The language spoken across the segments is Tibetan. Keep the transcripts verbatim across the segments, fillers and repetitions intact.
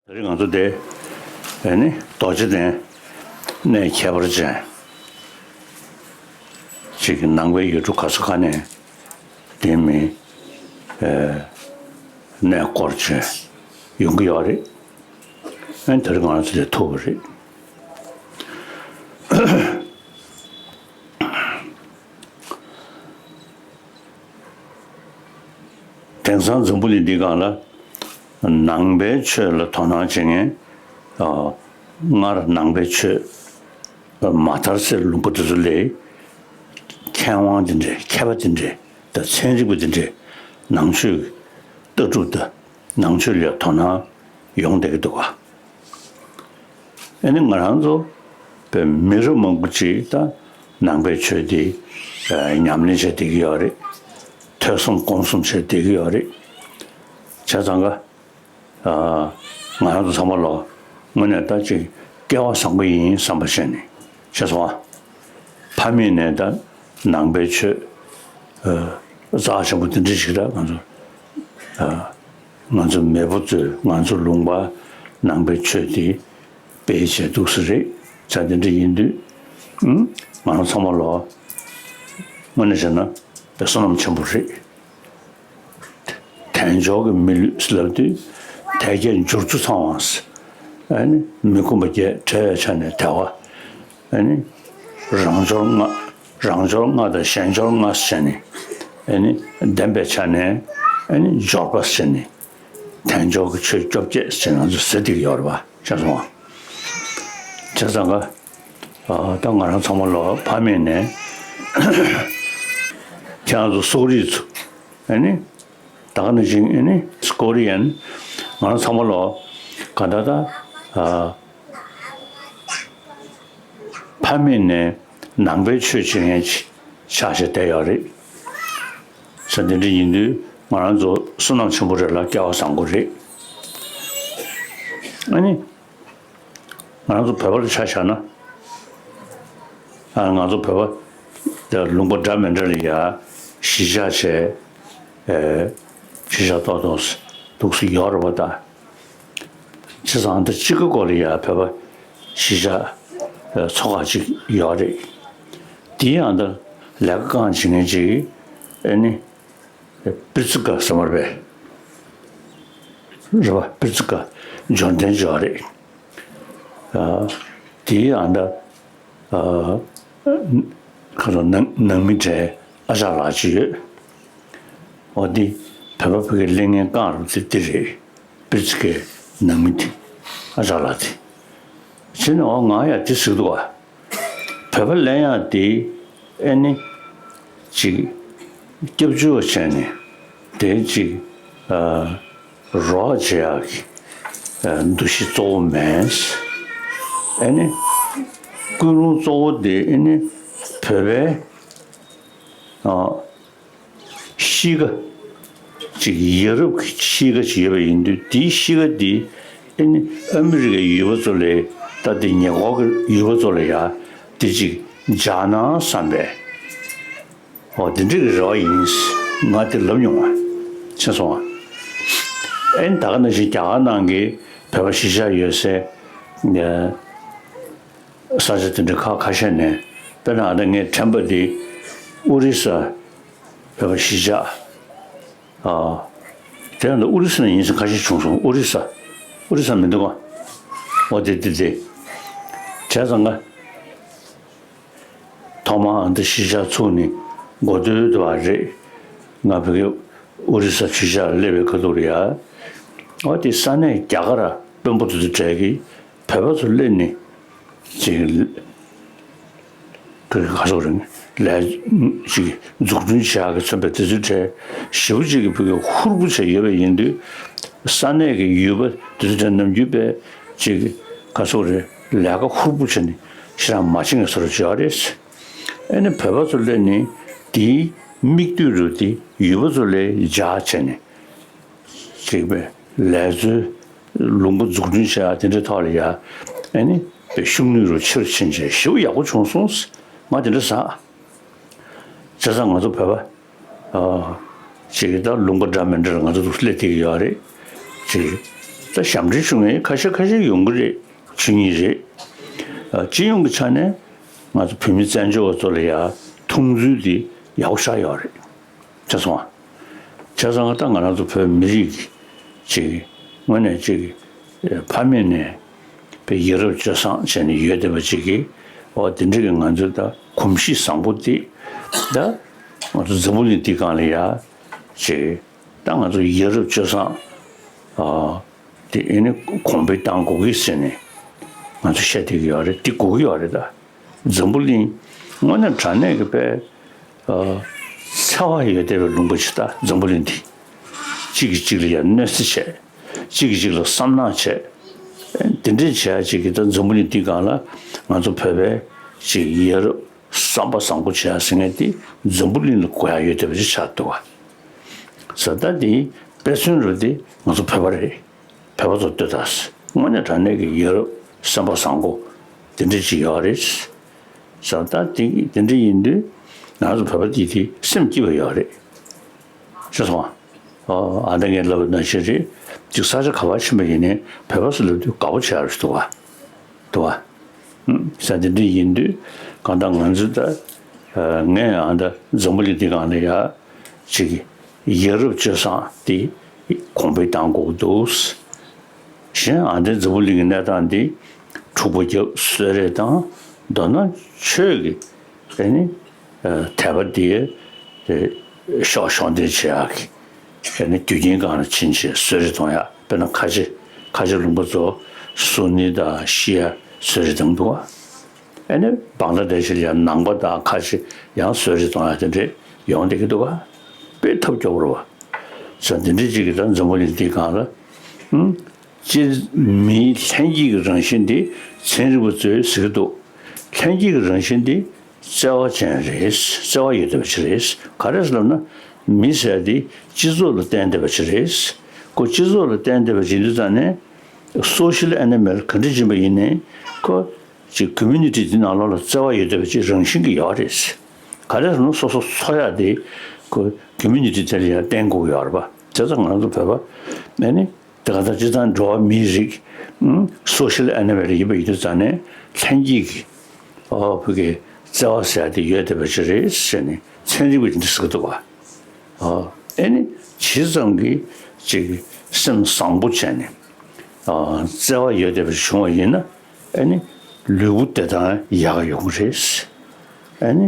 དེ་རིང་ང་ཚོ་དེ་ཨེ་ནི་རྡོ་རྗེ་གདན་གནས་ཁྱད་པར་ཅན་ཅིག་གི་ནང་པའི་ཡུལ་གྲུ་ག་ས་ག་ནས་དེ་མི་ཨེ་གནས་སྐོར་བྱས་ཡོང་གི་ཡོད་རེད། ཨེ་དེ་རིང་ང་ཚོ་དེ་ཐུག་པ་རེད། དེང་སང་འཛམ་བུ་གླིང་འདིའི་སྒང་ལ་ནང་པའི་ཆོས་ལ་དོ་སྣང་བྱེད་མཁན། ཨ། སྔར་ནང་པའི་ཆོས་མ་དར་སའི་ལུང་པ་དེ་ཚོ་ལ་མཁས་དབང་དེ་འདྲས། མཁས་པ་དེ་འདྲས་དང་ཚན་རིག་པ་དེ་འདྲས་ནང་ཆོས་ཀྱི་ལྟ་གྲུབ་དང་ནང་ཆོས་ལ་དོ་སྣང་ཡོང་བསྡད་ཀྱི་འདུག་ག། ཨ་ནི་ང་རང་ཚོ་བོད་མི་རབས་མང་པོ་ཅིག་ད་ནང་པའི་ཆོས་འདི་ཨ་ཉམས་ལེན་བྱས་བསྡད་ཀྱི་ཡོད་རེད། ཐོས་བསམ་སྒོམ་གསུམ་བྱས་བསྡད་ཀྱི་ཡོད་རེད། བྱས་ཙང་ཀ་ཨ་ང་རང་ཚོ་ཚང་མ་ལོ་དངོས་གནས་ད་ཅིག་སྐལ་བ་བཟང་པོ་ཡིན་བསམ་པ་བྱས་ནས། བྱས་སོང་ཨ། ཕ་མེས་ནས་ད་ནང་པའི་ཆོས་ཨ་རྩ་ཆེན་པོ་དེ་འདྲ་ཞིག་ད་ང་ཚོ་ཨ་ང་ཚོ་མེས་པོ་ཚོས་ང་ཚོ་ལུང་པ་ནང་པའི་ཆོས་དེ་སྤེལ་བྱས་འདུག་ས་རེད། ཆ་དེ་འདྲ་ཡིན་དུས་ཨུམ་ང་རང་ཚང་མ་ལོ་དངོས་གནས་བྱས་ན་བསོད་ནམས་ཆེན་པོ་རེད། དལ་འབྱོར་གྱི་མི་ལུས་ལབ་དུས་དལ་བརྒྱད་འབྱོར་ཚུལ་ཚང་བ། ཨ་ནི་མི་ཁོམ་པ་བརྒྱད་བྲལ་བའི་ཆ་ནས་དལ་བ། ཨ་ནི་རང་འབྱོར་ལྔ། རང་འབྱོར་ལྔ་དང་གཞན་འབྱོར་ལྔ་བྱས་ནས། ཨ་ནི་ལྡན་པའི་ཆ་ནས་ཨ་ནི་འབྱོར་པ་བྱས་ནས། དལ་འབྱོར་གྱི་ཆོས་བཅོ་བརྒྱད་ཟེར་ང་ཚོས་ཟེར་བསྡད་ཀྱི་ཡོད་རེད་པ། བྱས་སོང་བ། བྱས་ཙང་ཀ་ཨ་ད་ང་རང་ཚང་མ་ལོ་ཕ་མེས་ནས་ཁྱེད་རང་ཚོ་སོག་རིགས་ཚོ་ཨ་ནི་ད་ག་ནང་བཞིན་ཨ་ནི་སྐོ་རི་ཡན་ང་རང་ཚང་མ་ལོ་ག་ད་ད་ཨ་ཕ་མེས་ནས་ནང་པའི་ཆོས་བྱེད་མཁན་ཅིག་ཆགས་བྱས་བསྡད་ཡོད་རེད། ས་དེ་འདྲ་ཡིན་དུས་ང་རང་ཚོ་བསོད་ནམས་ཆེན་པོ་རེད་ལ་སྐལ་བ་བཟང་པོ་རེད། ཨ་ནི་ང་རང་ཚོ་བོད་པ་ལ་ཆ་བཞག་ན། ཨ་ང་ཚོ་བོད་པ་ལུང་པ་འདྲ་མི་འདྲ་ལ་ཡ་གཞིས་ཆགས་བྱས། ཨེ་གཞིས་ཆགས་ཏོག་ཏོག་འདུག་སེ་ཡོད་རེད་པ་ད། བྱས་ཙང་ད་ཅི་ག་སྐོར་ལ་ཡ་བོད་པ་གཞིས་ཆགས་ཚོ་ཁག་ཅིག་ཡོད་རེད། དེའི་ཨ་ད་ལས་ཀ་གང་བྱེད་མཁན་ཅིག་ཨ་ནི་པིར་ཙི་ཀ་ཟེར་མ་རེད་པས། རེད་པ། པིར་ཙི་ཀ་འབྱོར་ལྡན་ཅིག་ཡོད་རེད། ཨ་དེའི་ཨ་ད་ཨ་ཁ་ལོ་ནང་ནང་མི་གྲས་ཨ་ཅག་ལགས་ཅིག་ཡོད། འོ་དེ་བོད་པ་ཕ་གིར་སླེབས་མཁན་རྐང་རུ་དེ་དེ་རེད། པིར་ཙི་ཀའི་ནང་མི་དེ་ཨ་ཅག་ལགས་དེ། བྱས་ནས་འོ་ང་ཡང་དེ་ཟེར་གི་འདུག་བ། བོད་པ་ལེན་ཡག་དེ་ཨེ་ནི་ཅིག་སྐྱབས་བཅོལ་བྱས་ནས་དེ་ཅིག་ཨ་རོགས་བྱེད་ཡག་གི་ཨ་འདུ་ཤེས་གཙོ་བོ་མེད། ཨེ་ནི་ཀུན་སློང་གཙོ་བོ་དེ་ཨེ་ནི་བོད་པའི་ཨ་གཤིས་ཀ་ཅིག་ཡ་རབས་ཀྱི་གཤིས་ཀ་ཅིག་ཡོད་པ་ཡིན་དུས། དེའི་གཤིས་ཀ་དེ་ཨེ་ནི་ཨ་མི་རི་ཀའི་ཡུལ་པ་ཚོ་ལ་ད་དེ་ཉེ་འཁོར་གྱི་ཡུལ་པ་ཚོ་ལ་ཡ་དེ་ཅིག་འཇགས་ན་བསམ་པས། འོ་དེ་འདྲ་གི་རེ་བ་ཡིན། ང་དེ་ལབ་མྱོང་བ། ཤེས་སོང་བ། ཨེ་ནི་ད་ག་ནང་བཞིན་རྒྱ་གར་ནང་གི་བོད་པ་གཞིས་ཆགས་ཡོད་སའི་ས་ཆ་དེ་འདྲ་ཁག་ཁ་ཤས་ནས། དཔེར་ན་ཨ་ད་ངས་དྲན་པ་དེ་ཨོ་རི་ས་བོད་པ་གཞིས་ཆགས། ཨ། དེ་ཡང་ད་ཨོ་རི་ས་ནས་ཡིན་ཟེར་ཁ་ཤས་བྱུང་སོང་། ཨོ་རི་ས། ཨོ་རི་ས་མི་འདུག་ག། འོ་དེ་དེ་དེ། བྱས་ཙང་ང་ཐོག་མར་ཨ་ད་གཞིས་ཆགས་ཚུགས་ནས་འགོ་སྟོད་དུ་བ་རེད། ང་ཕ་གི་ཨོ་རི་ས་གཞིས་ཆགས་ལ་སླེབས་པའི་ཁ་ཐུག་ལ་ཡ། འོ་དེ་ས་གནས་རྒྱ་གར་དཔོན་པོ་དེ་ཚོ་གྲས་ཀྱིས་བོད་པ་ཚོ་སླེབས་ནས་ཅིག་ག་ག་སོག་རིང་ལས་ཅིག་འཛུགས་སྐྲུན་བྱེད་ཡག་གི་མཚོན་པའི་དུས་ཚོད་གྲས་ཞེ་པོ་ཅིག་གི་ཕུགས་ཀྱི་ཧུར་པོ་བྱས་ཡོད་པ་ཡིན་དུས། ས་གནས་ཀྱི་ཡུལ་པ་དུས་ཚོད་གྲས་ནམ་རྒྱུན་པས་ཅིག་ག་སོག་རེད། ལས་ཀ་ཧུར་པོ་བྱས་ནས་ཞེ་དྲག་མ་བྱེད་མཁན་བཟོ་འདྲ་བྱས་ཡོད་རེད། ཨེ་ནི་བོད་པ་ཚོ་སླེབས་ནས་དེའི་མིག་ལྟོས་རུ་དེ་ཡུལ་པ་ཚོ་ལ་འཇགས་བྱས་ནས། ཅིག་པའི་ལས་བཟོའི་ལུང་པ་འཛུགས་སྐྲུན་བྱེད་ཡ་དེ་འདྲའི་ཐོག་ལ་ཡ་ཨེ་ནི་པའི་ཤུགས་ནུས་རུ་ཆེ་རུ་ཕྱིན་བྱས་ཞེ་པོ་ཡག་པོ་བྱུང་སོང་། ང་དེ་འདྲ་ཟ། བྱས་ཙང་ང་ཚོ་བོད་པ་ཨ་ཅིག་ད་ལུང་པ་འདྲ་མི་འདྲ་ལ་ང་ཚོ་སླེབས་བསྡད་ཀྱི་ཡོད་རེད། ཅིག་ ད་ཞབས་འདྲེན་ཞུ་མཁན་ཁ་ཤས་ཁ་ཤས་ཡོང་གི་རེད། ཆོས་ཉིད་རེད། ཨ། སྤྱི་ཡོངས་ཀྱི་ཆ་ནས་ང་ཚོ་བོད་མི་བཙན་བྱོལ་བ་ཚོ་ལ་ཡ་མཐོང་ཚུལ་དེ་ཡག་པོ་ཆགས་ཡོད་རེད། ཆ་སོང་ཨ། ཆ་སོང་ཨ། ད་ང་རང་ཚོ་བོད་མི་རིགས་ཀྱི་ཅིག་དངོས་གནས་ཅིག་ཕ་མེས་ནས་པའི་ཡ་རབས་སྤྱོད་བཟང་བྱས་ནས་ཡོད་བསྡད་པ་ཅིག་གིས། འོ་དེ་འདྲ་གི་ང་ཚོའི་ད་གོམས་གཤིས་བཟང་པོ་དེ་ད་ང་ཚོ་འཛམ་བུ་གླིང་འདི་སྒང་ལ་ཡ་ཅིག་ད་ང་ཚོ་ཡ་རབས་སྤྱོད་བཟང་ཨ་དེ་ཨེ་ནི་གོང་འཕེལ་གཏང་དགོས་ཀྱི་ཟེར་ནས་ང་ཚོ་བཤད་བསྡད་ཀྱི་ཡོད་རེད། དེ་དགོས་ཀྱི་ཡོད་རེད་ད། འཛམ་བུ་གླིང་དངོས་གནས་དྲང་གནས་ཀྱི་དཔེ་ཨ་འཚེ་བ་ཡོད་བསྡད་པའི་ལུང་པ་ཞིག་ད། འཛམ་བུ་གླིང་འདི་གཅིག་གིས་གཅིག་ལ་ཡང་གནོད་འཚེ་བྱས། གཅིག་གིས་གཅིག་ལ་བསམ་ནག་བྱས། དེ་འདྲས་བྱས་ཡ་གཅིག་གིས་ད་འཛམ་བུ་གླིང་འདི་སྒང་ལ་ང་ཚོ་བོད་པའི་ཅིག་ཡ་རབས་བསམ་པ་བཟང་པོ་བྱེད་ཡ་ཟེར་མཁན་དེ་འཛམ་བུ་གླིང་ལ་གོ་ཡ་ཡོད་བསྡད་པ་ཞིག་ཆགས་འདུག་ག། ས་ད་དེའི་དཔེ་མཚོན་རུ་དེ་ང་ཚོ་བོད་པ་རེད། བོད་པ་ཚོ་ལྟོས་དང་། དངོས་གནས་དྲང་གནས་ཀྱི་ཡ་རབས་བསམ་པ་བཟང་པོ་དེ་འདྲ་ཅིག་ཡོད་རེད། ས་ད་དེ་དེ་འདྲ་ཡིན་དུས་ང་ཚོ་བོད་པ་དེ་དེ་སེམས་སྐྱིད་པ་ཡོད་རེད། ཤེས་སོང་ཨ། ཨ་ད་ངས་ལབ་པ་ནང་བཞིན་རེད། ཅིག་ས་ཆ་ག་པར་ཕྱིན་པ་ཡིན་ནའི་བོད་པ་ཚོ་ལབ་དུས་དགའ་པོ་བྱེད་ཡ་རེད་འདུག་ག། འདུག་ག། ས་དེ་འདྲ་ཡིན་དུས་གང་ལྟར་ང་ཚོ་ད་ངས་ཨ་ད་འཛམ་བུ་གླིང་འདི་སྒང་ལ་ཡ་ཅིག་ཡ་རབས་སྤྱོད་བཟང་དེ་གོང་འཕེལ་གཏང་དགོས་འདུག། གཞན་ཨ་ད་འཛམ་བུ་གླིང་གི་གནས་སྟངས་འདི་འཁྲུག་པ་བརྒྱབ། གསོད་རེས་བཏང་། མདོར་ན་ཆོས་ཀྱི་ཨེ་ནི་དད་པ་འདི་ཤོག་ཤོག་འདེད་བྱེད་ཡག་གི་ཨེ་ནི་རྒྱུ་རྐྱེན་སྒང་ལ་ཕྱིན་བྱས་གསོད་རེས་གཏོང་ཡག། དཔེར་ན་ཁ་ཆེ་ཁ་ཆེ་ལུང་པ་ཚོ་སུ་ནི་དང་ཤི་ཡ་གསོད་རེས་བཏང་འདུག་ག། ཨེ་ནི་བང་ལ་དེ་ཤི་ལ་ཡང་ནང་པ་དང་ཁ་ཆེ་ཡང་གསོད་རེས་གཏོང་ཡག་དེ་འདྲས་ཡོང་བསྡད་ཀྱི་འདུག་ག། དཔེ་ཐབས་སྐྱོ་པོ་རེད་བ། ས་འདི་འདྲས་ཅིག་གི་ད་འཛམ་བུ་གླིང་འདིའི་སྒང་ལ་ཨུམ། སྤྱིར་མིའི་ལྷན་སྐྱེས་ཀྱི་རང་བཞིན་འདི་ཚན་རིག་པ་ཚོས་ཟེར་གྱི་འདུག། ལྷན་སྐྱེས་ཀྱི་རང་བཞིན་འདི་བརྩེ་བ་ཅན་རེད། བརྩེ་བ་ཡོད་བསྡད་པ་ཅིག་རེད། ག་རེ་ཟེར་ལབ་ན། མི་ཟེར་ཡ་འདི་སྤྱི་ཚོགས་ལ་བརྟེན་བསྡད་པ་ཅིག་རེད། ཁོ་སྤྱི་ཚོགས་ལ་བརྟེན་བསྡད་པ་ཅིག་ཡིན་དུས་ཙང་ནས་སོ་ཤལ་ཨེ་ནི་མལ་ག་འདྲ་ཡིན་པ་ཡིན་ནའི་ཁོ་ཅིག་ཀོ་མུ་ནི་ཊི་འདི་ནང་ལོགས་ལ་བརྩེ་བ་ཡོད་བསྡད་པ་ཅིག་རང་བཞིན་གྱི་ཡོད་རེད། ག་རེ་ཟེར་ན་སོ་སོ་འཚོ་ཡ་དེ་ཁོ་ཀོ་མུ་ནི་ཊི་དེ་ལ་ཡང་བརྟེན་དགོས་ཀྱི་ཡོད་རེད་པ། བྱས་ཙང་ང་ཚོ་བོད་པ་ཨེ་ནི། དེ་ག་ད་སྤྱིར་བཏང་འགྲོ་བ་མིའི་རིགས་སོ་ཤལ་ཨེ་ནི་མལ་ཡིན་པ་ཡིན་དུས་ཙང་ནས་ལྷན་སྐྱེས་ཀྱི་ཨོ་བོད་ཀྱི་བརྩེ་བ་ཟེར་ཡ་དེ་ཡོད་བསྡད་པ་ཅིག་རེད་ཟེར་ནས་ཚན་རིག་པ་འདི་ཟེར་གྱི་འདུག་ག། ཨོ་ཨེ་ནི་ཇི་ཙམ་གྱིས་ཅིག་སེམས་བཟང་པོ་བྱས་ནས་ཨོ་བརྩེ་བ་ཡོད་བསྡད་པ་ཅིག་བྱུང་བ་ཡིན་ན་ཨེ་ནི་ལུས་པོ་བདེ་ཐང་ཡག་ག་ཡོང་གི་རེད། ཨེ་ནི་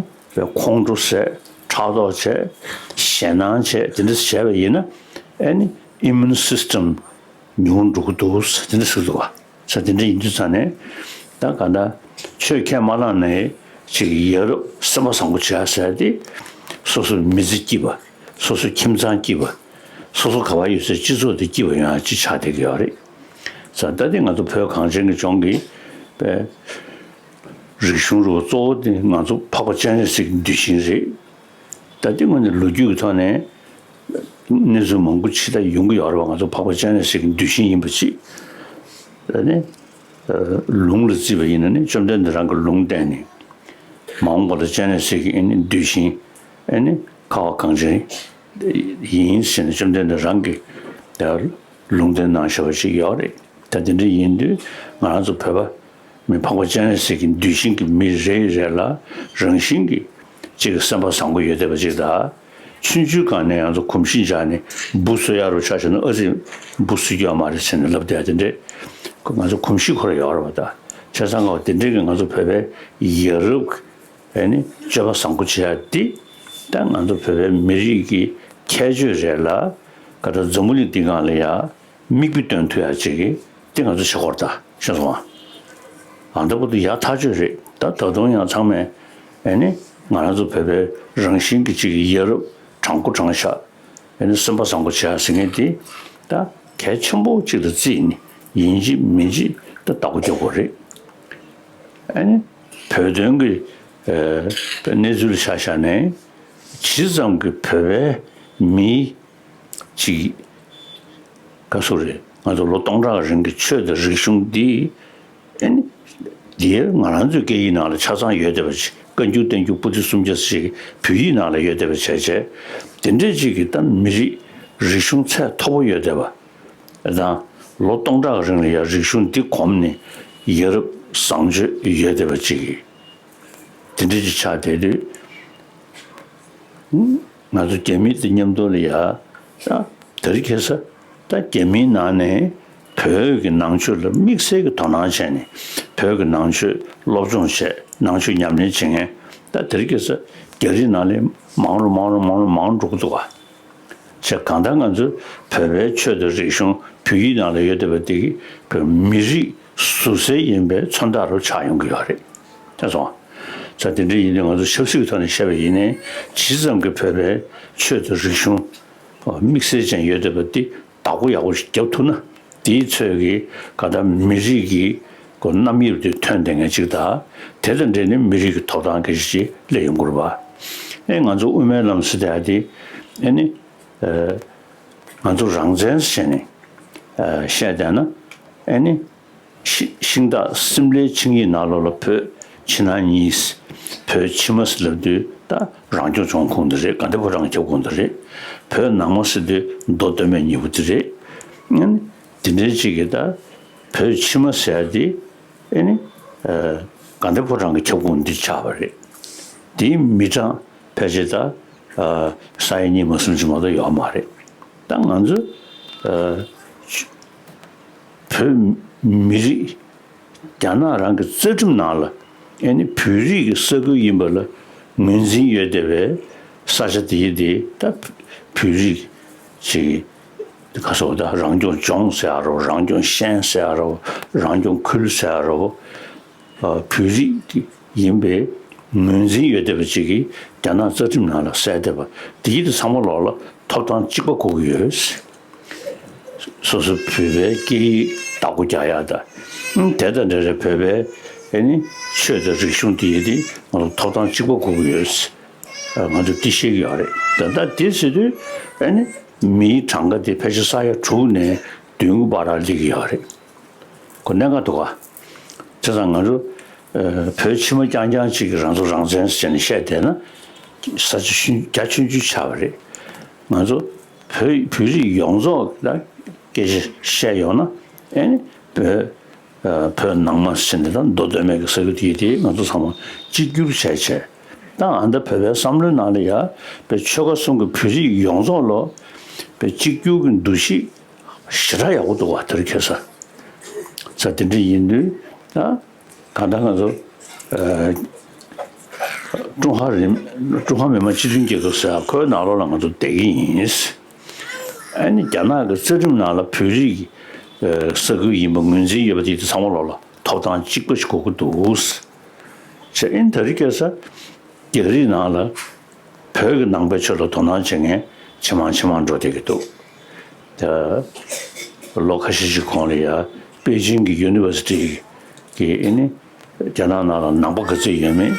ཁོང་ཁྲོ་ཟས། ཕྲག་དོག་བྱས། ཞེད་སྣང་བྱས། དེ་འདྲ་བྱས་པ་ཡིན་ན་ཨེ་ནི་ཨི་མུན་སིས་ཊམ་ཉུང་འགྲོ་གི་འདུག། དེ་འདྲ་ཟེར་འདུག་བ། ས་དེ་འདྲ་ཡིན་དུས་ཙང་ནས་ད་ག་ད་ཆོས་ཁས་མ་བླངས་ནའི་ཅིག་ཡ་རབས་སེམས་པ་བཟང་པོ་བྱེད་ཡ་ཟེར་ཏེ་སོ་སོ་མི་ཚེ་སྐྱིད་པ། སོ་སོ་ཁྱིམ་ཚང་སྐྱིད་པ། སོ་སོ་ག་པར་ཡོད་སའི་སྤྱི་ཚོགས་དེ་སྐྱིད་པ་ཡོང་ཡ་ཅིག་ཆགས་བསྡད་ཀྱི་ཡོད་རེད། ས་ད་དེ་ང་ཚོ་བོད་གངས་ཅན་གྱི་ལྗོངས་ཀྱི་པའི་རིག་གཞུང་རུ་གཙོ་བོ་དེ་ང་ཚོ་འཕགས་པ་སྤྱན་རས་གཟིགས་ཀྱི་གདུལ་ཞིང་རེད། ད་ལྟའི་ངོས་ནས་ལོ་རྒྱུས་ཀྱི་ཐོག་ནས་གནས་ཚུལ་མང་པོ་ཅིག་ད་ཡོང་གི་ཡོད་རེད་བ། ང་ཚོ་འཕགས་པ་སྤྱན་རས་གཟིགས་ཀྱི་གདུལ་ཞིང་ཡིན་པ་ཅིག། ད་ནི་ལུང་ལ་བརྩིས་པ་ཡིན་ན་ནི་བཅོམ་ལྡན་འདས་རང་གི་ལུང་བསྟན་ནས་མ་འོངས་པ་ལ་སྤྱན་རས་གཟིགས་ཀྱི་ཨེ་ནི་གདུལ་ཞིང་ཨེ་ནི་ཁ་བ་གངས་ཅན་ཡིན་ཟེར་ནས་བཅོམ་ལྡན་འདས་རང་གིས་ད་ལུང་བསྟན་གནང་བཞག་པ་ཅིག་ཡོད་རེད། ད་དེ་འདྲ་ཡིན་དུས་ང་རང་ཚོ་བོད་པ་མི་འཕགས་པ་སྤྱན་རས་གཟིགས་ཀྱི་གདུལ་ཞིང་གི་མི་རེ་རེ་ལ་རང་བཞིན་གྱིས་གཅིག་གི་སེམས་པ་བཟང་པོ་ཡོད་བསྡད་པ་ཅིག་དང་། ཆུང་ཆུང་སྒང་ནས་ང་ཚོ་གོམས་གཤིས་འཇགས་ནས་འབུ་གསོད་ཡག་རུ་ཆ་བཞག་ན་ཨ་ཙི་འབུ་གསོད་རྒྱུ་ཡོད་མ་རེད་ཟེར་ནས་ལབ་བསྡད་དེ་འདྲས་ང་ཚོ་གོམས་གཤིས་ཁོ་ར་ཡོད་རེད་བ། ད་བྱས་ཙང་ང་དེ་འདྲས་ཀྱི་ང་ཚོ་བོད་པའི་ཡ་རབས་ཨེ་ནི་སྤྱོད་པ་བཟང་པོ་བྱེད་ཡ་འདི་ད་ང་ཚོ་བོད་པའི་མི་རིགས་ཀྱི་ཁྱད་ཆོས་རེད་ལ། ག་ད་འཛམ་བུ་གླིང་འདི་སྒང་ལ་ཡ་མིག་དཔེ་སྟོན་ཐུབ་ཡ་ཅིག་གི་འདི་ང་ཚོ་བྱེད་དགོས་རེད། ད་ཤེས་སོང་ཨ། ཨ་འདྲ་པོ་འདི་ཡག་ཐག་ཆོད་རེད། ད་ད་དུང་ཡང་ཚང་མས་ཨེ་ནི་ང་རང་ཚོ་བོད་པའི་རང་བཞིན་གྱི་ཅིག་གི་ཡ་རབས་དྲང་པོ་དྲང་བཞག་ཨེ་ནི་སེམས་པ་བཟང་པོ་བྱེད་ཡ་ཟེར་མཁན་འདི་ད་གལ་ཆེན་པོ་ཅིག་ལ་བརྩིས་ནས་ཡིན་གཅིག་མིན་གཅིག་ད་བདག་པོ་རྒྱག་དགོས་རེད། ཨེ་ནི་བོད་དོན་གྱི་ཨེ་གནས་ཚུལ་ཆ་བཞག་ནས་ཇི་ཙམ་གྱི་བོད་པའི་མི་ཅིག་ག་སུ་རེད། ང་ཚོ་ལོ་སྟོང་ཕྲག་རིང་གི་ཆོས་དང་རིག་གཞུང་འདི་ཨེ་ནི་འདིར་ང་རང་ཚོའི་སྐད་ཡིག་ནང་ལ་ཆ་ཚང་ཡོད་བསྡད་པ་ཅིག། བཀའ་འགྱུར་བསྟན་འགྱུར་པོ་ཏི་སུམ་བརྒྱ་ཞིག་བོད་ཡིག་ནང་ལ་ཡོད་བསྡད་པ་བྱས་བྱས། དེ་འདྲས་ཅིག་གི་ད་མི་རིགས་རིག་གཞུང་ཚད་མཐོ་པོ་ཡོད་བསྡད་པ་དང་ ལོ་སྟོང་ཕྲག་རིང་ལ་ཡང་རིག་གཞུང་འདི་གོམས་ནས་ཡ་རབས་བཟང་སྤྱོད་ཡོད་བསྡད་པ་ཅིག་གི་དེ་འདྲ་ཅིག་ཆགས་བསྡད་དུས། ང་ཚོ་རྒྱ་མི་དང་མཉམ་དུ་ལ་ཡ་ད་དེ་རིང་ཁ་སང་ད་རྒྱ་མིའི་ནང་ནས་བོད་ཀྱི་ནང་ཆོས་ལ་དམིགས་བསལ་གྱི་དོ་སྣང་བྱས་ནས་བོད་ཀྱི་ནང་ཆོས་སློབ་སྦྱོང་བྱས། ནང་ཆོས་ཉམས་ལེན་བྱེད་མཁན་ད་དེ་རིང་ཁ་སང་རྒྱ་རིགས་ནང་ལ་མང་རུ་མང་རུ་མང་རུ་མང་རུ་འགྲོ་གི་འདུག་ག་བྱས། གང་ལྟར་ང་ཚོ་བོད་པའི་ཆོས་དང་རིག་གཞུང་བོད་ཡིག་ནང་ལ་ཡོད་བསྡད་པ་འདི་གིས་བོད་མི་རིགས་ཟུར་གསལ་ཡིན་པའི་མཚོན་རྟགས་རུ་ཆགས་ཡོང་གི་ཡོད་རེད། ད་སོང་། ས་དེ་འདྲ་ཡིན་དུས་ང་ཚོ་ཆབ་སྲིད་ཀྱི་ཐོག་ནས་བཤད་པ་ཡིན་ནའི་ཇི་ཙམ་གྱི་བོད་པའི་ཆོས་དང་རིག་གཞུང་དམིགས་བསལ་ཅན་ཡོད་བསྡད་པ་འདི་བདག་པོ་ཡག་པོ་ཞིག་རྒྱབ་ཐུབ་ན། དེའི་ཚོད་ཀྱིས་ག་ད་མི་རིགས་ཀྱི་གོ་རྣམ་དབྱེ་དེ་ཐོན་བསྡད་མཁན་ཅིག་དང་། དེ་དང་འབྲེལ་ནས་མི་རིགས་ཀྱི་ཐོབ་ཐང་སྐད་ཆ་ཅིག་སླེབས་ཡོང་གི་རེད་པ། ཨེ་ང་ཚོ་དབུ་མའི་ལམ་ཟེར་དེ་ཨ་དེ་ཨེ་ནི་ང་ཚོ་རང་བཙན་ཟེར་ནས་བཤད་བསྡད་ན་ཨེ་ནི་ཤི་ཤིང་སྟག་སིམ་ལའི་ཆིངས་ཡིག་ནང་ལོགས་ལ་བོད་ཕྱི་ནང་གཉིས། བོད་ཕྱི་མ་ཟེར་ལབ་དུས་ད་རང་སྐྱོང་ལྗོངས་ཁོངས་དེ་རེད། དགའ་ལྡན་ཕོ་བྲང་གི་ཁྱབ་ཁོངས་དེ་རེད། བོད་ནང་མ་ཟེར་དུས་མདོ་སྟོད་སྨད་གཉིས་པོ་དེ་རེད། ཨ་ནི་དེ་འདྲའི་ཅིག་གིས་ད་བོད་ཕྱི་མ་ཟེར་ཡ་དེ་ཨེ་ནི་དགའ་ལྡན་ཕོ་བྲང་གི་ཁྱབ་ཁོངས་འདི་ཆགས་པ་རེད། དེའི་མི་གྲངས་ཕལ་ཆེར་ད་ས་ཡ་གཉིས་མ་གསུམ་ཅིག་མ་གཏོགས་ཡོད་མ་རེད། ད་ང་ཚོ་བོད་མི་རིགས་རྒྱ་ནག་རང་གི་རྩ་ཁྲིམས་ནང་ལ་ཨེ་ནི་བོད་རིགས་ཀྱི་ས་ཁུལ་ཡིན་པ་ལ་ངོས་འཛིན་ཡོད་བསྡད་པའི་ས་ཆ་དེ་དེ་ད་བོད་རིགས་ཅིག་ག་སོགས་ད་རང་སྐྱོང་ལྗོངས་ཟེར་ཡ་རོ། རང་སྐྱོང་ཤན་ཟེར་ཡ་རོ། རང་སྐྱོང་ཁུལ་ཟེར་ཡ་རོ། བོད་རིགས་ཡིན་པའི་ངོས་འཛིན་ཡོད་བསྡད་པ་ཅིག་གིས་རྒྱ་ནག་རྩ་ཁྲིམས་ནང་ལ་གསལ་བསྡད་པ་དེ་ཡིན་དུས་ཚང་མ་ལོག་ལ་ཐོབ་ཐང་གཅིག་པ་དགོས་ཀྱི་ཡོད། སོ་སོ་བོད་པའི་སྐད་ཡིག་བདག་པོ་རྒྱག་ཡག་དང་། ཨང་། དེ་དང་འབྲེལ་བའི་བོད་པའི་ཨེ་ནི་ཆོས་དང་རིག་གཞུང་དེ་ཡིན་དུས་ང་ཚོ་ཐོབ་ཐང་གཅིག་པ་དགོས་ཀྱི་ཡོད། ང་ཚོ་འདི་ཤེས་ཀྱི་ཡོད་རེད། ད་ལྟ་དེ་ཟེར་དུས་ཨེ་ནི་མིའི་གྲངས་ཀ་དེ་ཕལ་ཆེར་ས་ཡ་དྲུག་ནས་བདུན་བར་སླེབས་ཀྱི་ཡོད་རེད། ཁོ་གནད་འགག་འདུག་ག་བྱས་ཙང་ང་ཚོ་བོད་ཕྱི་མ་རྐྱང་རྐྱང་གཅིག་གིས་རང་ཚོ་རང་བཙན་ཟེར་ནས་བཤད་བསྡད་ན་ས་ཆ་ཆུང་རྒྱ་ཆུང་ཆུང་ཆགས་པ་རེད། ང་ཚོ་བོད་བོད་རིགས་ཡོངས་རྫོགས་ལ་སྐད་ཆ་བཤད་ཡོང་ན་ཨེ་ནི་བོད་བོད་ནང་མ་ཟེར་ནས་ད་མདོ་སྟོད་སྨད་ཀྱི་ས་ཁུལ་དེ་དེ་ང་ཚོ་ཚང་མ་གཅིག་གྱུར་བྱས་བྱས། ད་ཨ་ད་བོད་པའི་བསམ་བློའི་ནང་ལ་ཡ་བོད་ཆོལ་ཁ་གསུམ་གྱི་བོད་རིགས་ཡོངས་རྫོགས་ལ་བོད་གཅིག་གྱུར་གྱི་འདུ་ཤེས་ཞེ་དྲག་ཡག་པོ་འདུག་བ། དེ་རིང་ཁ་སང་། ས་དེ་འདྲ་ཡིན་དུས་ད་གང་ལྟར་ང་ཚོ་ཀྲུང་ཧྭ་རིམ་ཀྲུང་ཧྭ་མི་དམངས་སྤྱི་མཐུན་རྒྱལ་ཁབ་ཟེར་ཡ་ཁོའི་ནང་ལོགས་ལ་ང་ཚོ་བསྡད་ཀྱི་ཡིན། ཨ་ནི་རྒྱ་ནག་གི་རྩ་ཁྲིམས་ནང་ལ་བོད་རིགས་ཀྱི་ས་ཁུལ་ཡིན་པ་ངོས་འཛིན་ཡོད་པ་དེ་དེ་ཚང་མ་ལོགས་ལ་ཐོབ་ཐང་གཅིག་པ་ཞིག་དགོས་ཀྱི་འདུག་ཟེར། ཨ་ནི་དེ་རིང་ཁ་སང་རྒྱ་རིགས་ནང་ལ་བོད་ཀྱི་ནང་པའི་ཆོས་ལ་དོ་སྣང་བྱེད་མཁན་ཇེ་མང་ཇེ་མང་འགྲོ་བསྡད་ཀྱི་འདུག་ད་ལོ་ཁ་ཤས་ཤིག་གོང་ལ་ཡ་པེ་ཅིང་གི་ཡུ་ནི་ཝར་སི་ཊི་གི་ཨེ་ནི་རྒྱ་ནག་ནང་ལ་ནང་པ་ག་ཚོད་ཡོད་མེད་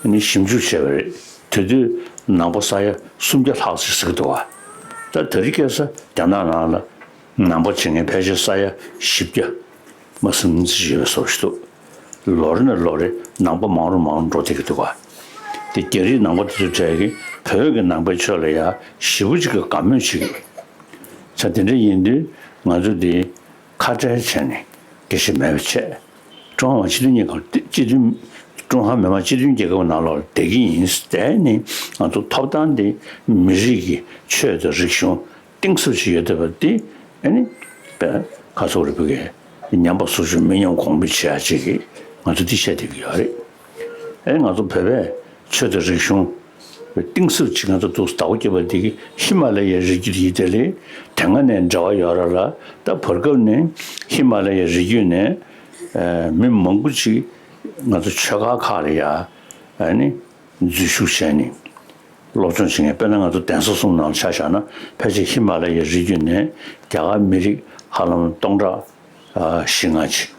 ཨེ་ནི་ཞིབ་འཇུག་བྱས་པ་རེད། དེ་དུས་ནང་པ་ས་ཡ་སུམ་བརྒྱ་ལྷག་ཙམ་ཟེར་གྱི་འདུག་བ། ད་དེ་རིང་ཁ་སང་རྒྱ་ནག་ནང་ལ་ནང་པ་བྱེད་མཁན་ཕལ་ཆེར་ས་ཡ་བཞི་བརྒྱ་མ་ཟིན་ཙམ་ཡོད་པའི་བཟོ་ཞིག་འདུག་ལོ་རེ་ནས་ལོ་རེ་ནང་པ་མང་རུ་མང་རུ་འགྲོ་བསྡད་ཀྱི་འདུག་ག་དེ་རྒྱ་རིགས་ནང་པ་དེ་ཚོའི་གྲས་ཀྱིས་བོད་ཀྱི་ནང་པའི་ཆོས་ལ་ཡ་ཞེ་པོ་ཅིག་གི་དགའ་མོས་བྱེད་ཀྱི་ཡོད། ས་དེ་འདྲ་ཡིན་དུས་ང་ཚོ་འདི་ཁ་བྲལ་བྱས་ནས་སྐད་ཆ་མེད་པ་བྱས། ཀྲུང་ཧྭ་མི་དམངས་སྤྱི་མཐུན་རྒྱལ་ཁབ་སྤྱི་མཐུན། ཀྲུང་ཧྭ་མི་དམངས་སྤྱི་མཐུན་རྒྱལ་ཁབ་ནང་ལོགས་བསྡད་ཀྱི་ཡིན། དེ་ནི་ང་ཚོ་ཐོབ་ཐང་དེ་མི་རིགས་ཀྱི་ཆོས་དང་རིག་གཞུང་གཏིང་ཟབ་ཅིག་ཡོད་བསྡད་པ་འདི་ཨ་ནི་པས་ཁ་སོག་རེ་བུ་གས་ཉམས་པ་སོར་ཆུད་མི་ཉམས་གོང་འཕེལ་བྱེད་ཡ་ཅིག་གིས་ང་ཚོ་འདི་བཤད་བསྡད་ཀྱི་ཡོད་རེད། ཨེ་ང་ཚོ་བོད་པས་ཆོས་དང་རིག་གཞུང་གཏིང་ཟབ་ཅིག་ང་ཚོ་འདུག་བདག་པོ་བརྒྱབ་པ་འདི་གིས་ཧི་མ་ལ་ཡའི་རི་རྒྱུད་དེ་ཡིན་དེ་ལས་དེ་སྔ་ནས་འབྲེལ་བ་ཡོད་ར་ལ། ད་བར་སྐབས་ནས་ཧི་མ་ལ་ཡའི་རི་རྒྱུད་ནས་མི་མང་པོ་ཅིག་ང་ཚོ་ཆོས་ཁང་ཁག་ལ་ཡ་ཨ་ནི་འཛུལ་ཞུགས་བྱས་ནས་སློབ་སྦྱོང་བྱེད་མཁན། དཔེར་ན་ང་ཚོ་གདན་ས་གསུམ་ནང་ཆ་བཞག་ན་ཕལ་ཆེར་ཧི་མ་ལ་ཡའི་རི་རྒྱུད་ནས་རྒྱ་གར་མི་རིགས་ཧ་ལམ་སྟོང་ཕྲག་བཞི་ལྔ་ཅིག་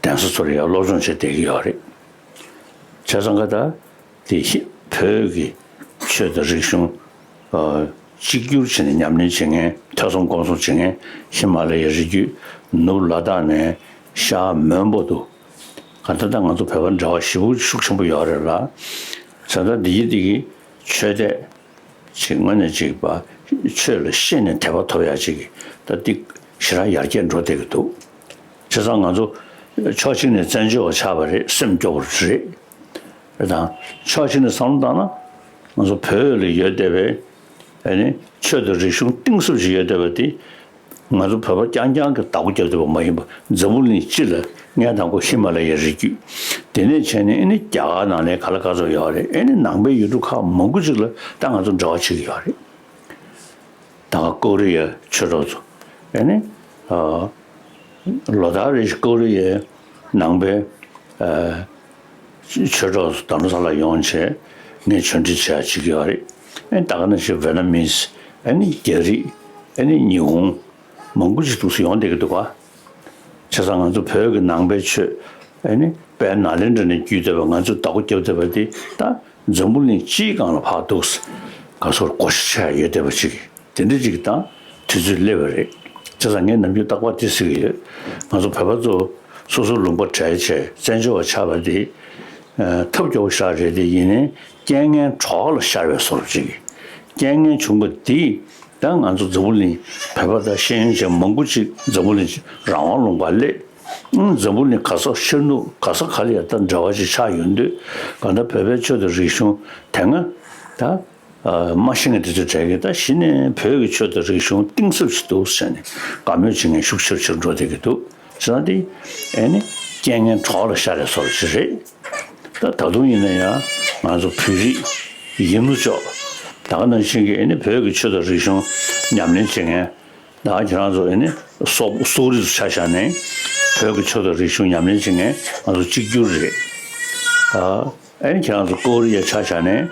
གདན་ས་ཚོ་ལ་ཡ་སློབ་སྦྱོང་བྱས་བསྡད་ཀྱི་ཡོད་རེད། བྱས་ཙང་ཀ་ད་དེ་ཧི་བོད་ཀྱི་ཆོས་དང་རིག་གཞུང་གཅིག་གྱུར་བྱས་ནས་ཉམས་ལེན་བྱེད་མཁན། ཐོས་བསམ་སྒོམ་གསུམ་བྱེད་མཁན་ཧི་མ་ལ་ཡའི་རི་རྒྱུད་ནུབ་ལ་དྭགས་ནས་ཤར་མོན་པ་དུ། གང་ལྟར་ད་ང་ཚོ་བོད་པ་འབྲེལ་བ་ཞེ་པོ་ཤུགས་ཆེན་པོ་ཡོད་རེད་ལ། བྱས་ཙང་འདི་ཡི་འདི་གི་ཆོས་དད་ཅིག་དངོས་གནས་ཅིག་པ་ཆོས་ལ་ཤེས་ནས་དད་པ་ཐོབ་ཡ་ཅིག་གི་ད་འདི་ ཞེ་དྲག་ཡར་རྒྱས་འགྲོ་བསྡད་ཀྱི་འདུག་བྱས་ཙང་ང་ཚོ་ཕྱོགས་གཅིག་ནས་བཙན་བྱོལ་བ་ཆགས་པ་རེད། སེམས་སྐྱོ་བོ་རེད། རེད་དང་། ཕྱོགས་གཅིག་ནས་བསམ་བློ་བཏང་ན། ང་ཚོ་བོད་ལ་ཡོད་བསྡད་པའི་ཨ་ནི་ཆོས་དང་རིག་གཞུང་གཏིང་ཟབ་ཅིག་ཡོད་བསྡད་པ་དེ། ང་ཚོ་བོད་པ་རྐྱང་རྐྱང་གིས་བདག་པོ་རྒྱབ་བསྡད་པ་མ་ཡིན་པ། འཛམ་བུ་གླིང་སྤྱི་ལ་སྔོན་དང་པོ་ཧི་མ་ལ་ཡའི་རི་རྒྱུད། དེ་ནས་བྱས་ནས་ཨ་ནི་རྒྱ་གར་ནང་ལ་ག་ལ་ག་ཚོད་ཡོད་རེད། ཨ་ནི་ནང་པའི་ཡུལ་གྲུ་ཁག་མང་པོ་ཅིག་ལ་ད་ང་ཚོ་འབྲེལ་བ་བྱེད་ཀྱི་ཡོད་རེད། ད་ཀོ་རི་ཡའི་ཆོས་གྲོགས་ཚོ། ཨ་ནི། ཨ། ལོ་ལྟར་རེ་བཞིན་ཀོ་རི་ཡའི་ནང་པའི། ཨ། ཆོས་གྲོགས་ཚོ་རྡ་རམ་ས་ལ་ཡོང་བྱས་ངས་ཆོས་འབྲེལ་བྱེད་ཡ་བྱེད་ཀྱི་ཡོད་རེད། ཨ་ནི་ད་ག་ནང་བཞིན་ཝེ་ཏ་ནམ་མིས། ཨ་ནི་རྒྱ་རིགས། ཨ་ནི་ཉི་ཧོང་། མང་པོ་ཅིག་འདུག་སེ་ཡོང་བསྡད་ཀྱི་འདུག་ག་བྱས་ཙང་ང་ཚོ་བོད་ཀྱི་ནང་པའི་ཆོས། ཨ་ནི་དཔལ་ནཱ་ལེནྡྲ་ནས་བརྒྱུད་བསྡད་པ། ང་ཚོས་བདག་པོ་རྒྱབ་བསྡད་པ་དེ་ད་འཛམ་བུ་གླིང་སྤྱིའི་སྒང་ལ་ཕར་འདུག་སེ་ག་ཚོད་བགོ་བཤའ་བྱས་ཡོད་བསྡད་པ་ཅིག་དེ་འདྲ་ཅིག་དང་དུས་ཚོད་སླེབས་པ་རེད། བྱས་ཙང་ངས་ནམ་རྒྱུན་རྟག་པར་དེ་ཟེར་གྱི་ཡོད། ང་ཚོ་བོད་པ་ཚོ་སོ་སོ་ལུང་པ་བྲལ་བྱས་བཙན་བྱོལ་བ་ཆགས་པ་དེ། ཨ། ཐབས་སྐྱོ་བོ་ཞེ་དྲག་རེད་དེ། ཡིན་ནའི་རྐྱེན་ངན་གྲོགས་ལ་ཤར་བའི་བཟོ་འདྲ་ཅིག་རྐྱེན་ངན་བྱུང་བ་དེས་ད་ང་ཚོ་འཛམ་བུ་གླིང་བོད་པ་དང་ཤེས་ཡོན་ཅན་མང་པོ་ཅིག་འཛམ་བུ་གླིང་རང་དབང་ལུང་པར་སླེབས། ཨང་། འཛམ་བུ་གླིང་ག་ས་ཤར་ནུབ་ག་ས་ག་ལ་ཡ་ད་འབྲེལ་བ་ཅིག་ཆགས་ཡོང་དུས། གང་ལྟར་བོད་པའི་ཆོས་དང་རིག་གཞུང་དེ་སྔ་ད། ཨ། མ་ཤེས་མཁན་དེ་ཚོ་གྲས་ཀྱིས་ད་གཞི་ནས་བོད་ཀྱི་ཆོས་དང་རིག་གཞུང་གཏིང་ཟབ་ཅིག་འདུག་ཟེར་ནས་དགའ་མོས་བྱེད་མཁན་ཤུགས་ཆེར་ཆེར་འགྲོ་བསྡད་ཀྱི་འདུག་བྱས་ཙང་དེ་ཨ་ནི་རྐྱེན་ངན་གྲོགས་ལ་ཤར་བའི་བཟོ་འདྲ་ཅིག་རེད། ད་ད་དུང་ཡིན་ན་ཡང་ང་ཚོ་བོད་རིགས་ཡིན་ནོ་ཅོག་ད་ག་ནང་བཞིན་གྱི་ཨ་ནི་བོད་ཀྱི་ཆོས་དང་རིག་གཞུང་ཉམས་ལེན་བྱེད་མཁན། ད་ཁྱེད་རང་ཚོ་ཨ་ནི་སོག་སོག་རིགས་ཚོ་ཆ་བཞག་ནས་བོད་ཀྱི་ཆོས་དང་རིག་གཞུང་ཉམས་ལེན་བྱེད་མཁན་ང་ཚོ་གཅིག་གྱུར་རེད། ད་ཨ་ནི་ཁྱེད་རང་ཚོ་ཀོ་རི་ཡ་ཆ་བཞག་ནས།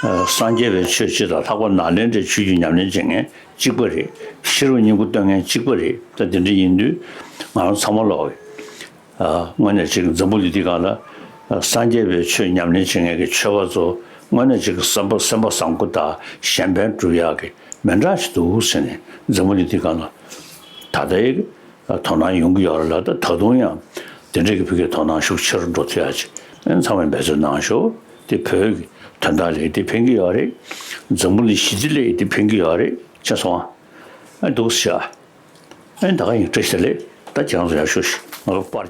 ཨ། སངས་རྒྱས་པའི་ཆོས་སྤྱི་དང་ལྷག་པར་ནཱ་ལེནྡྲའི་ཆོས་བརྒྱུད་ཉམས་ལེན་བྱེད་མཁན་གཅིག་པ་རེད། ཤེས་རབ་སྙིང་པོ་སྟོན་མཁན་གཅིག་པ་རེད། ད་དེ་འདྲ་ཡིན་དུས་ང་རང་ཚང་མ་ལོག་ཨ། དངོས་གནས་ཅིག་འཛམ་བུ་གླིང་འདི་སྒང་ལ། ཨ། སངས་རྒྱས་པའི་ཆོས་ཉམས་ལེན་བྱེད་མཁན་གྱི་ཆོས་པ་ཚོ་དངོས་གནས་ཅིག་སེམས་པ་སེམས་པ་བཟང་པོ་དང་གཞན་ཕན་སྒྲུབ་ཡག་གི་མི་འདྲ་ཞིག་འདུག་ཟེར་ནས་འཛམ་བུ་གླིང་འདི་སྒང་ལ་ད་ལྟའི་དོ་སྣང་ཡོང་གི་ཡོད་རེད་ལ། ད་ད་དུང་ཡང་དེ་འདྲའི་གི་ཕ་གིའི་དོ་སྣང་ཤུགས་ཆེ་རུ་འགྲོ་ཐུབ་ཡག་ཅིག་ཨ་ནི་ཚང་མས་འབད་བརྩོན་གནང་ཤོག་དེ་བོད་ཀྱི་དོན་དག་ལ་དེ་ཕན་གྱི་ཡོད་རེད། འཛམ་བུ་གླིང་ཞི་བདེ་ལ་དེ་ཕན་གྱི་ཡོད་རེད། ཤེས་སོང་ཨ། ཨ། འདུག་ཤག་ཨ་ནི་ད་ག་ཡིན། བཀྲ་ཤིས་བདེ་ལེགས། ད་ཁྱེད་རང་ཚོ་ཡག་ཤོས་ཤིག་ང་ཚོ་པར།